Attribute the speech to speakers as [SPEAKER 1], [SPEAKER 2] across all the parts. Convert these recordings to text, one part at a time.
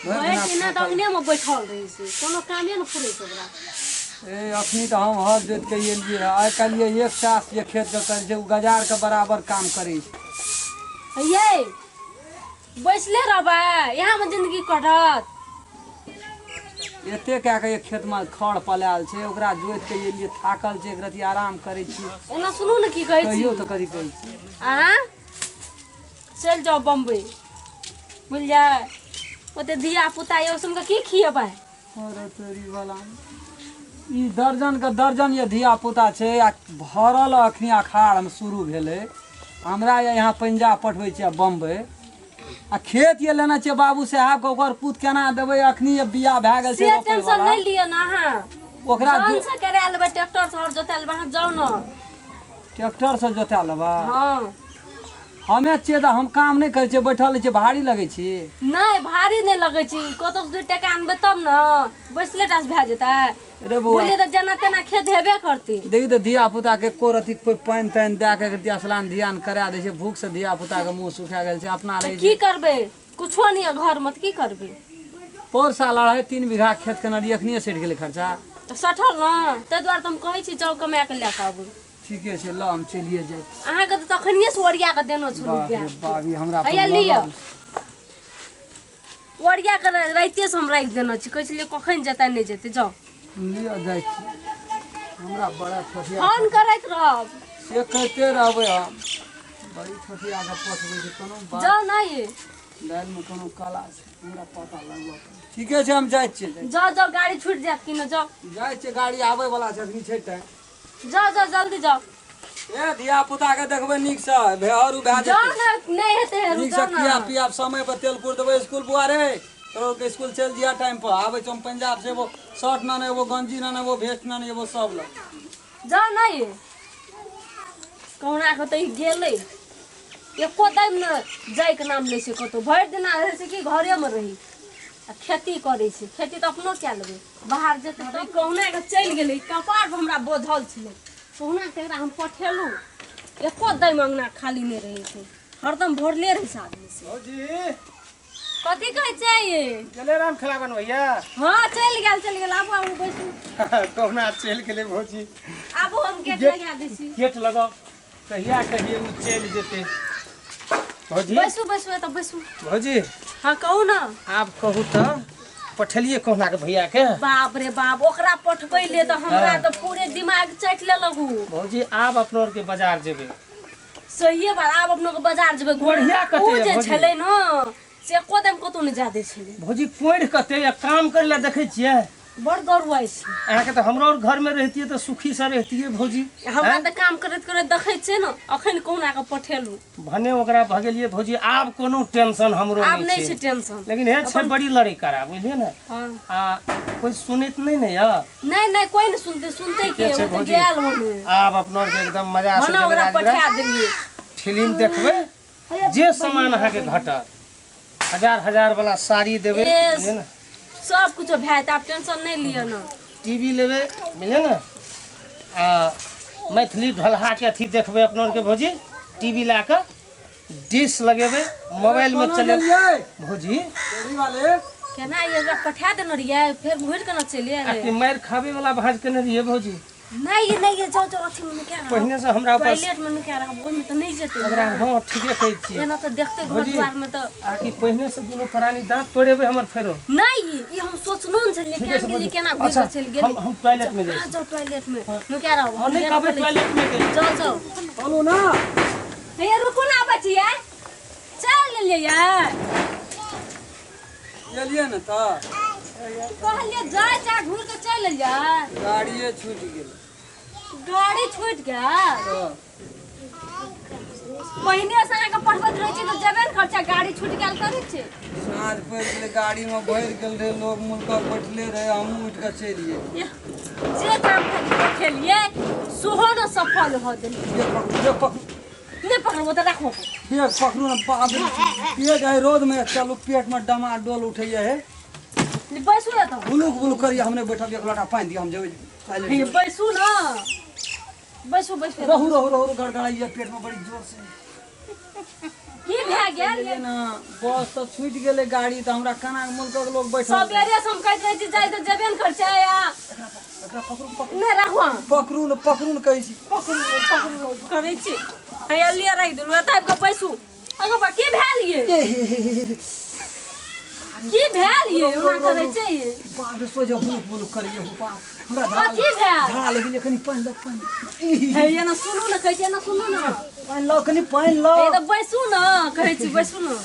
[SPEAKER 1] भरि
[SPEAKER 2] भरि
[SPEAKER 1] दिना
[SPEAKER 2] दिना तऽ अंगनेमे बैठल रहै छै, कोनो कामे नहि फुरै छै ओकरा।
[SPEAKER 1] ए अखनी तऽ हम हर जोति के एलियै हँ। आइ काल्हि ये एक चास जे खेत के करै छै ओ गजार के बराबर काम करै छै।
[SPEAKER 2] यै बैसले रहबै, इएहमे जिंदगी कटत?
[SPEAKER 1] एते कए के एक खेत मे खड़ पलायल छै, ओकरा जोति के एलियै, थाकल छै, एक रति आराम करै छी।
[SPEAKER 2] एना सुनू ने की कहै छी।
[SPEAKER 1] कहियौ तऽ कथी कहै छी।
[SPEAKER 2] अहाँ चलि जाउ बम्बई, बुझलियै? ओते धिया पुता यौ सुनके की खियेबै?
[SPEAKER 1] अरे तोरी वाला, ई दर्जन के दर्जन ये धिया पुता छै आ भरल अखनी अखाड़ मे शुरू भेलै। हमरा ये यहाँ पंजाब पठबै छियै बम्बई आ खेत ये लेने छियै बाबू साहब के, ओकर पूत केना देबै? अखनी ये बियाह भए गेल छै
[SPEAKER 2] से
[SPEAKER 1] रोपै
[SPEAKER 2] टेंशन
[SPEAKER 1] वाला।
[SPEAKER 2] नहि लिअ ने अहाँ।
[SPEAKER 1] ओकरा
[SPEAKER 2] जन से करा लेबै, ट्रैक्टर से हर जोता लेबै, अहाँ जाउ ने।
[SPEAKER 1] ट्रैक्टर से जोता लेबै?
[SPEAKER 2] हँ।
[SPEAKER 1] हमे छियै तऽ हम काम नहि करै छियै, बैठल रहै छियै, भारी लगै छी?
[SPEAKER 2] नहि, भारी नहि लगै छी। कतौ से 2 टका अनबै तब ने, बैसले टा से भए जेतै?
[SPEAKER 1] रे बौआ,
[SPEAKER 2] बुझलियै तऽ जेना तेना खेत हेबे करतै।
[SPEAKER 1] देखी तऽ धिया पुता के एको रति कोइ पानि तानि दए के एक स्नान ध्यान करा दै छै? भूख से धिया पुता के मुँह सुखा गेल छै। अपना
[SPEAKER 2] तऽ
[SPEAKER 1] रहै
[SPEAKER 2] की
[SPEAKER 1] छै
[SPEAKER 2] करबै? कुछो नहि यऽ घरमे तऽ की करबै?
[SPEAKER 1] पौर साल 2.5-3 बीघा खेत केने रहियै, अखनिये सठि गेलै खर्चा।
[SPEAKER 2] तऽ सठल ने, ताहि दुआरे तऽ हम कहै छी जाउ कमा कऽ लए कऽ आबू।
[SPEAKER 1] ठीके छै, ल हम चलिए जाइ छी।
[SPEAKER 2] अहाँके तऽ तखनिये से ओरिया कऽ देने छलहुँ
[SPEAKER 1] बाप
[SPEAKER 2] रुपया।
[SPEAKER 1] रे बाप, ई हमरा पर
[SPEAKER 2] हैया लिअ।
[SPEAKER 1] लगल।
[SPEAKER 2] ओरिया कऽ राइते से हम राखि देने छी, कहै छलियै कखन जेतै नहि जेतै। जाउ।
[SPEAKER 1] लिअ जाइ छी, हमरा बड़ा ठोठिया।
[SPEAKER 2] फोन करैत रहब।
[SPEAKER 1] से करिते रहबै हम। बड़ी ठोठिया के पठबै छै कोनो बात।
[SPEAKER 2] जाउ नहि।
[SPEAKER 1] दालिमे कोनो काला छै, हमरा पता लगबऽ पड़त। ठीके छै, हम जाइ छियै, जाइ
[SPEAKER 2] जाउ जाउ, गाड़ी छूटि जायत कि ने, जाउ।
[SPEAKER 1] छी। जाइ छियै, गाड़ी आबै वला छै, अखनी छै टाइम।
[SPEAKER 2] जाउ जाउ, जल्दी जाउ।
[SPEAKER 1] ए धिया पुता के देखबै नीक से, भेहरू भए
[SPEAKER 2] जाउ
[SPEAKER 1] जेतै।
[SPEAKER 2] ने, नहि हेतै हरू।
[SPEAKER 1] नीक से
[SPEAKER 2] जाउ ने।
[SPEAKER 1] खिया पिया समय पर तेल कुर देबै स्कूल। बुआ रे, तोरो के स्कूल चलि जिया टाइम पर। आबै छौ हम पंजाब से, एगो शर्ट ना एगो गंजी ना एगो भेस्ट ना एगो सब लग।
[SPEAKER 2] जाउ नहि। कहुना कऽ तऽ ई गेलै, एको टाइम ने जाइके नाम लै छै कतहु। भरि दिना रहै छै कि घरेमे रही आ खेती करै छै। खेती तऽ अपनो कए लेबै, बाहर जेतै तऽ। कहुना कऽ चलि गेलै, कपार पर हमरा बोझल छलै। कहुना कऽ एकरा हम पठेलहुँ। एको दैम अङ्गना खाली नहि रहै छै, हरदम भरले रहै छै आदमी से।
[SPEAKER 3] भौजी।
[SPEAKER 2] कथी कहै छै?
[SPEAKER 3] गेलै राम खेलावन भैया?
[SPEAKER 2] हँ, चलि गेल, चलि गेल। आबू आबू, बैसू।
[SPEAKER 3] कहुना चलि गेलै भौजी।
[SPEAKER 2] आबू, हम गेट लगा दै छी।
[SPEAKER 3] गेट लगाउ, कहिया कहिए ओ चलि जेतै भौजी।
[SPEAKER 2] बैसू बैसू, एतऽ बैसू।
[SPEAKER 3] भौजी।
[SPEAKER 2] हँ, कहू ने।
[SPEAKER 3] आब कहू तऽ, पठेलियै कहुना के भैया के?
[SPEAKER 2] बाप रे बाप, ओकरा पठबै ले तऽ हमरा तऽ पूरे दिमाग चाटि लेलक उ।
[SPEAKER 3] भौजी, आब अपनो आरके बाजार जेबै।
[SPEAKER 2] सहिए बात, आब अपनो के बाजार जेबै।
[SPEAKER 3] कोढ़िया कते
[SPEAKER 2] ओ
[SPEAKER 3] यऽ
[SPEAKER 2] जे
[SPEAKER 3] भौजी?
[SPEAKER 2] छलै ने से एको दिन कतौ नहि जा दै छलै।
[SPEAKER 3] भौजी, कोढ़ि कते या काम करै लए देखै छियै?
[SPEAKER 2] बड़ गरुआइ छै।
[SPEAKER 3] अहाँके तऽ हमरो आओर घरमे रहितियै तऽ सुखी से रहितियै भौजी।
[SPEAKER 2] हमरा तऽ काम करैत करैत देखै छियै ने, अखन कहुना कऽ पठेलहुँ।
[SPEAKER 3] भने ओकरा भगेलियै भौजी, आब कोनो टेंशन हमरो
[SPEAKER 2] आब
[SPEAKER 3] नहि
[SPEAKER 2] नहि
[SPEAKER 3] छै
[SPEAKER 2] छै टेंशन।
[SPEAKER 3] लेकिन हे छै बड़ी लड़ै करा, बुझलियै ने?
[SPEAKER 2] हँ।
[SPEAKER 3] आ कोइ सुनैत नहि ने यऽ?
[SPEAKER 2] नहि नहि, कोइ नहि सुनते। सुनते के?
[SPEAKER 3] ठीके छै
[SPEAKER 2] ओ तऽ
[SPEAKER 3] भौजी।
[SPEAKER 2] गेल होने।
[SPEAKER 3] आब अपनो आरके एकदम मजा से
[SPEAKER 2] भने
[SPEAKER 3] जेबै
[SPEAKER 2] ओकरा
[SPEAKER 3] राजगीर।
[SPEAKER 2] पठा देलियै।
[SPEAKER 3] फिल्म देखबै, जे सामान अहाँके घटत, हजार हजार वाला साड़ी देबै।
[SPEAKER 2] ए,
[SPEAKER 3] बुझलियै ने?
[SPEAKER 2] सब कुछो भए जेतै, आब टेंशन नहि लिअ ने।
[SPEAKER 3] टीवी लेबै, बुझलियै ने? आ मैथिली ढोलहाके अथी देखबै अपना आरके भौजी। टीवी लए कऽ डिश लगेबै, मोबाइलमे
[SPEAKER 1] कोना
[SPEAKER 3] चलेबै।
[SPEAKER 1] गेलियै?
[SPEAKER 3] भौजी।
[SPEAKER 1] डेरी वाले।
[SPEAKER 2] केना ई एकरा पठा देने रहियै, फेर घुरि केना चलि
[SPEAKER 3] आ
[SPEAKER 2] एलै?
[SPEAKER 3] कि मारि खाबै वाला भाँज केने रहियै भौजी?
[SPEAKER 2] नहीं ये नहीं, ये जाओ जाओ, अथी में नुका रहब।
[SPEAKER 3] पहिने से हमरा पास
[SPEAKER 2] टॉयलेट में नुका रहब, ओहिमे तऽ नहि जेतै।
[SPEAKER 3] ओकरा हँ, ठीके कहै छियै।
[SPEAKER 2] एना तऽ देखते घर
[SPEAKER 3] भौजी।
[SPEAKER 2] द्वार में तऽ
[SPEAKER 3] आ कि पहिने से दुनू प्राणी दाँत तोड़ेबै हमर फेरो।
[SPEAKER 2] नहीं, ई हम सोचलो ने छलियै।
[SPEAKER 3] ठीके
[SPEAKER 2] केना
[SPEAKER 3] छै
[SPEAKER 2] गेलियै?
[SPEAKER 3] भौजी।
[SPEAKER 2] केना घुरि
[SPEAKER 3] अच्छा,
[SPEAKER 2] कऽ चलि गेलै?
[SPEAKER 3] हम टॉयलेट में जाइ
[SPEAKER 2] अहाँ
[SPEAKER 3] छी।
[SPEAKER 2] जाओ, टॉयलेट में नुका रहब।
[SPEAKER 3] हम नहि
[SPEAKER 2] गेट
[SPEAKER 3] कहबै
[SPEAKER 2] खोलै छी।
[SPEAKER 3] टॉयलेट में गेल।
[SPEAKER 2] जाओ जाओ।
[SPEAKER 1] चलू ना।
[SPEAKER 2] हे रुकू ने, आबै छियै। चलि गेलियै यै?
[SPEAKER 1] एलियै ने तऽ।
[SPEAKER 2] कहलियै जाय जा, घुरि कऽ चलि एलियै।
[SPEAKER 1] गाड़िए छूटि गेल।
[SPEAKER 2] गाड़ी छूटि गेल?
[SPEAKER 1] तऽ।
[SPEAKER 2] पहिने से अहाँके पठबैत रहै छी तऽ जेबे ने खर्चा, गाड़ी छूटि गेल करै छै?
[SPEAKER 1] साँझ पड़ि गेलै, गाड़ीमे भरि गेल रहै लोग, मुल्कक बैठले रहै, हमहूँ उठि कऽ चलि गेलियै।
[SPEAKER 2] एह, जे काम खाली पठेलियै सेहो ने सफल भऽ गेलै।
[SPEAKER 1] ये पकड़ू, ये पकड़ू।
[SPEAKER 2] नहि पकड़बो तऽ राखो।
[SPEAKER 1] पेट पकड़ू ने, बाप रे, पेट है रौदमे चलू, पेटमे डमा डोल उठैया है।
[SPEAKER 2] बैसू ने तऽ।
[SPEAKER 1] बुलुक बुलुक करिए, हम नहि बैठब। एक लोटा पानि दिअ, हम जेबै टॉयलेट
[SPEAKER 2] हे,
[SPEAKER 1] जेबै।
[SPEAKER 2] बैसू ने, बैसू बैसू।
[SPEAKER 1] रहू रहू रहू, गड़गड़ाइए पेटमे बड़ी जोर से।
[SPEAKER 2] की भए गेल
[SPEAKER 1] ने बस तऽ छूटि गेलै गाड़ी तऽ हमरा केना मुल्कक लोक बैठल
[SPEAKER 2] सबेरे से हम कहैत रहै छी जाइ तऽ जेबे ने करै छै आ
[SPEAKER 1] एकरा पकड़ू पकड़ू
[SPEAKER 2] नहि राखू अहाँ
[SPEAKER 1] पकड़ू ने पकड़ू ने कहै छी
[SPEAKER 2] पकड़ू पकड़ू करै छी हैया लिअ राखि देलहुँ एतऽ आबि कऽ बैसू अगो बा की भेल ये
[SPEAKER 1] ए हे हे हे हे।
[SPEAKER 2] की भेल ये ओना करै छै ये
[SPEAKER 1] बाप रे सोझे बुलुक बुलुक करैए हो बाप हमरा झाड़ा
[SPEAKER 2] कथी भेल
[SPEAKER 1] झाड़ा लागि गेलै कनि पानि लऽ पानि
[SPEAKER 2] हे एना सुनू ने कहै छी एना सुनू ने
[SPEAKER 1] पानि लऽ कनि पानि लऽ
[SPEAKER 2] हे तऽ बैसू ने कहै छी बैसू ने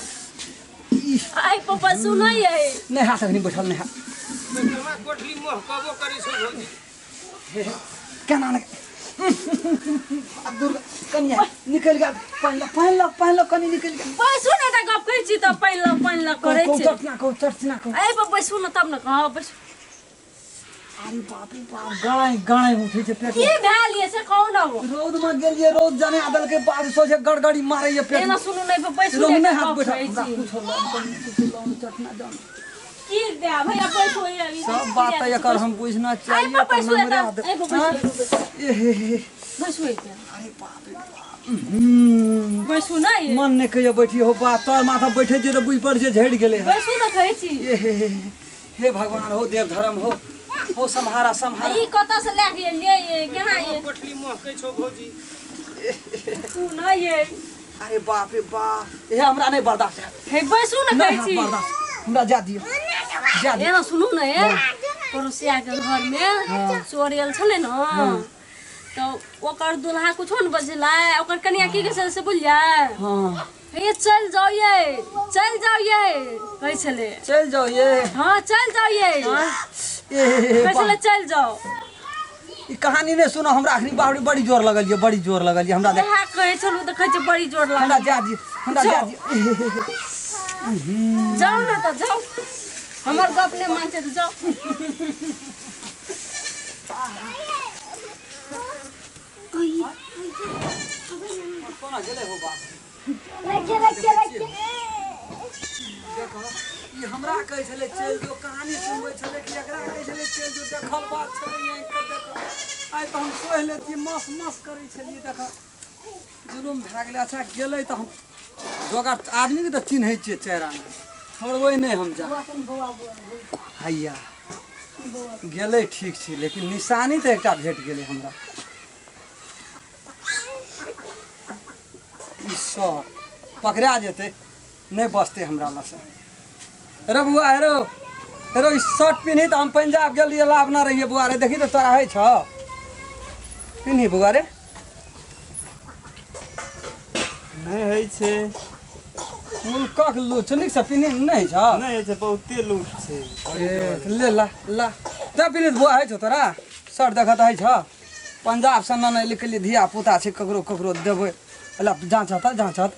[SPEAKER 2] आइ पर बैसू ने ये
[SPEAKER 1] नहि हाथ अखनी बैठल नहि हाथ
[SPEAKER 3] कोठली महकबो करै छै भौजी
[SPEAKER 1] केना ने दुर्गा कनि निकलि गेल पानि लऽ पानि लऽ पानि लऽ कनि निकलि गेल
[SPEAKER 2] बैसू ने तऽ गप कहै छी तऽ पानि लऽ पानि लऽ करै
[SPEAKER 1] कहू
[SPEAKER 2] छी
[SPEAKER 1] चटना कहू चटना कहू
[SPEAKER 2] एहि पर बैसू ने तब ने कहब बैसू
[SPEAKER 1] अरे बाप रे बाप गाय गाय उठै छै पेट
[SPEAKER 2] की भेल ये से कहू ने हो
[SPEAKER 1] रौद में गेलियै रौद जने देलकै बाद सोझे गड़गड़ी मारैए पेट
[SPEAKER 2] एना सुनू नहि पर बैसू
[SPEAKER 1] रौद
[SPEAKER 2] ने
[SPEAKER 1] नहि हाथ
[SPEAKER 2] गप
[SPEAKER 1] बैठल
[SPEAKER 2] कहै
[SPEAKER 1] हमरा
[SPEAKER 2] छी
[SPEAKER 1] कुछो लऽ कनि कुछो लऽ चटना जान
[SPEAKER 2] की देब भैया बैसू ये ई
[SPEAKER 1] सब बात तऽ एकर हम बुझना
[SPEAKER 2] एहि
[SPEAKER 1] चाहिए
[SPEAKER 2] पर
[SPEAKER 1] तऽ
[SPEAKER 2] बैसू
[SPEAKER 1] नमरा
[SPEAKER 2] एतऽ एहि पर बैसू
[SPEAKER 1] ए हे हे
[SPEAKER 2] बैसू एतऽ
[SPEAKER 1] अरे बाप रे बाप हम्म,
[SPEAKER 2] बैसू ने ये
[SPEAKER 1] मन नहि कहियो बैठी हो बाप तोर माथा बैठे छियै तऽ बुझि पड़ छै झड़ि गेलै हन।
[SPEAKER 2] बैसू ने कहै छी
[SPEAKER 1] ए हे हे हे। हे भगवान हो देव धर्म हो हो सम्हारा सम्हारा
[SPEAKER 2] ई कतऽ से लए के एलियै ये केना ये
[SPEAKER 3] कोठली महकै छौ भौजी
[SPEAKER 2] तू ने ये
[SPEAKER 1] अरे बाप रे बाप हे हमरा नहि बर्दाश्त हैत
[SPEAKER 2] हे बैसू ने
[SPEAKER 1] नहि
[SPEAKER 2] कहै
[SPEAKER 1] हैत
[SPEAKER 2] छी
[SPEAKER 1] बर्दाश्त हमरा जा दियौ जा दियौ
[SPEAKER 2] एना सुनू ने ये पड़ोसिया के घर में चोर आयल छलै ने तऽ ओकर दुल्हा कुछो ने बजलै ओकर कनिया की कहै छलै से बुझलियै
[SPEAKER 1] हाँ
[SPEAKER 2] हे चलि जाउ ये चलि जाउ ये कहै छलै
[SPEAKER 1] चलि जाउ ये
[SPEAKER 2] हाँ चलि जाउ ये
[SPEAKER 1] ए हे हे
[SPEAKER 2] कहै छलै चलि जाउ
[SPEAKER 1] ई कहानी नहि सुनो हमरा अखनी बाप रे बड़ी जोर लगल ये बड़ी जोर लगल ये हमरा देख
[SPEAKER 2] इएह कहै छलहुँ तऽ कहै छै बड़ी जोर
[SPEAKER 1] हमरा
[SPEAKER 2] लागल
[SPEAKER 1] जा दियौ हमरा जा दियौ
[SPEAKER 2] जाउ ने तऽ जाउ हमर गप नहि मानছে तऽ जाउ
[SPEAKER 1] कोना गेलै हो बाप देखो ई हमरा कहै छलै चलि जो कहानी सुनबै छलै कि एकरा कहै छलै चलि जो देखल बात छलै आँखि के देखो आइ तऽ हम सोहि लेतियै मस मस करै छलियै देख जुलुम भए गेलै अच्छा गेलै तऽ हम जोगार आदमीके तऽ चिन्है छियै चेहरामे छोड़बै नहि हम जा हैया गेलै ठीक छै लेकिन निशानी तऽ एकटा भेट गेलै हमरा ई सब पकड़ा जेतै नहि बचतै हमरा लग से रे बौआ हेरो हेरो ई शर्ट पिन्ही तऽ हम पंजाब गेल रहियै लाभना रहियै बौआ रे देखी तऽ तोरा होइ छौ पिन्ही बौआ रे
[SPEAKER 4] नहि होइ छै
[SPEAKER 1] मुल्कक लूट नीकसँ पिन्ही नहि होइ छौ
[SPEAKER 4] नहि होइ छै बहुते लूट छै
[SPEAKER 1] ए, ले ला ला तै पिन्ही तऽ बौआ होइ छौ तोरा शर्ट देखऽ तऽ होइ छौ पंजाब से ने लिखलियै धिया पुता छै ककरो ककरो देबै ला जाँचत जाँचत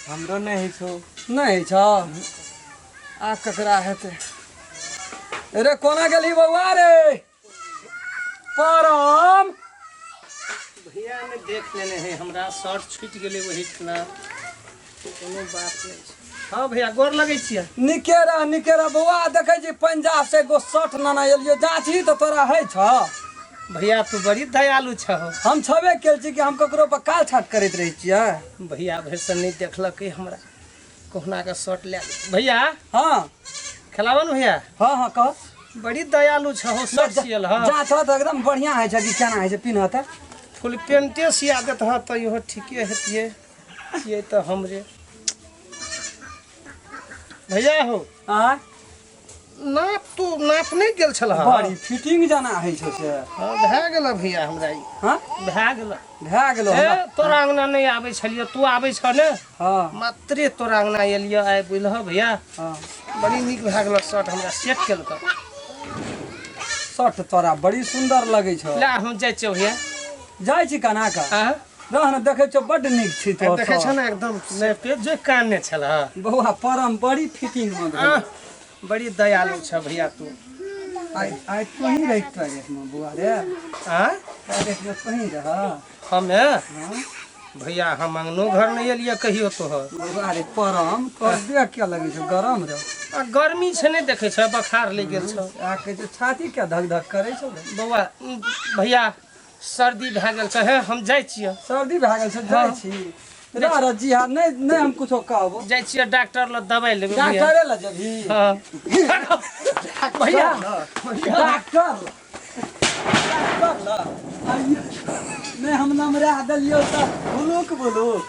[SPEAKER 4] हमरो नहि होइ छौ
[SPEAKER 1] नहि होइ छौ आ ककरा हेतै रे कोना गेलही बौआ रे परम
[SPEAKER 3] भैया ने देख लेने है हमरा शर्ट छूटि गेलै ओहि ठिना कोनो बात नहि छै हँ भैया गोर लगै छियै
[SPEAKER 1] निके रह निके रह बौआ देखै छी पंजाब से एगो शर्ट नेने एलियो जाँचही तऽ तोरा होइ छौ
[SPEAKER 3] भैया तू बड़ी दयालु छहो
[SPEAKER 1] हम छबे केल छी कि हम ककरो पर काल छाट करैत रहै छियै
[SPEAKER 3] भैया भरिसँ नहि देखलकै हमरा कहुना कऽ शर्ट लए भैया
[SPEAKER 1] हँ
[SPEAKER 3] खेलाबन भैया
[SPEAKER 1] हँ हँ कह
[SPEAKER 3] बड़ी दयालु छहो शर्ट सियल हँ
[SPEAKER 1] जा छह तऽ एकदम बढ़िआँ होइ छै कि केना होइ छै पिन्ह तऽ
[SPEAKER 3] फुल पेंटे सिया देत हँ तऽ इहो ठीके हेतियै छियै तऽ हमरे भैया हो
[SPEAKER 1] आँय
[SPEAKER 3] नाप तू नाप नहि गेल छल
[SPEAKER 1] बड़ी फिटिंग जेना होइ छौ से
[SPEAKER 3] हँ भए गेल भैया हमरा ई
[SPEAKER 1] हँ
[SPEAKER 3] भए गेल
[SPEAKER 1] भए गेलो
[SPEAKER 3] ए
[SPEAKER 1] हमरा
[SPEAKER 3] तोरा अंगना नहि आबै छलियै तू आबै छह ने
[SPEAKER 1] हँ
[SPEAKER 3] मात्रे तोरा अंगना एलियै आइ बुझलह भैया
[SPEAKER 1] हँ
[SPEAKER 3] बड़ी नीक भए गेल शर्ट हमरा सेट केलक
[SPEAKER 1] शर्ट तोरा बड़ी सुन्दर लगै छौ
[SPEAKER 3] ले हम जाइ छियौ भैया
[SPEAKER 1] जाइ छी केना कऽ
[SPEAKER 3] आँ
[SPEAKER 1] रह ने देखै छौ बड्ड नीक छी तोहर
[SPEAKER 3] देखै छह
[SPEAKER 1] शर्ट।
[SPEAKER 3] ने एकदम नहि पे जे कान नहि छल
[SPEAKER 1] बौआ परम बड़ी फिटिंग मे भेल।
[SPEAKER 3] आह, बड़ी दयालु छ भैया तू
[SPEAKER 1] आइ आइ तोही रहि टॉयलेट मे बौआ रे
[SPEAKER 3] आँ
[SPEAKER 1] टॉयलेट मे तोही रह
[SPEAKER 3] हमे
[SPEAKER 1] हँ
[SPEAKER 3] भैया हम अंगनो घर नहि एलियै कहियो तोहर
[SPEAKER 1] बौआ रे परम तोहर देह किया लगै छौ गरम रे
[SPEAKER 3] आ गर्मी छै नहि देखै छ बखार लागि गेल छौ
[SPEAKER 1] आ कहै छै छाती किया धक धक करै छौ रे
[SPEAKER 3] बौआ भैया सर्दी भए गेल छै हे हम जाइ छियै
[SPEAKER 1] सर्दी भए गेल छै जाइ छी रह रह जी हाँ, नहीं नहीं हम कुछो कहबो।
[SPEAKER 3] जाइ छियै डॉक्टर लग दवाई लेबै भैया।
[SPEAKER 1] डॉक्टरे लग जेबही?
[SPEAKER 3] हाँ। भैया
[SPEAKER 1] डॉक्टर डॉक्टर लग नहीं, हम नमरा देलियौ तऽ बुलुक बुलुक।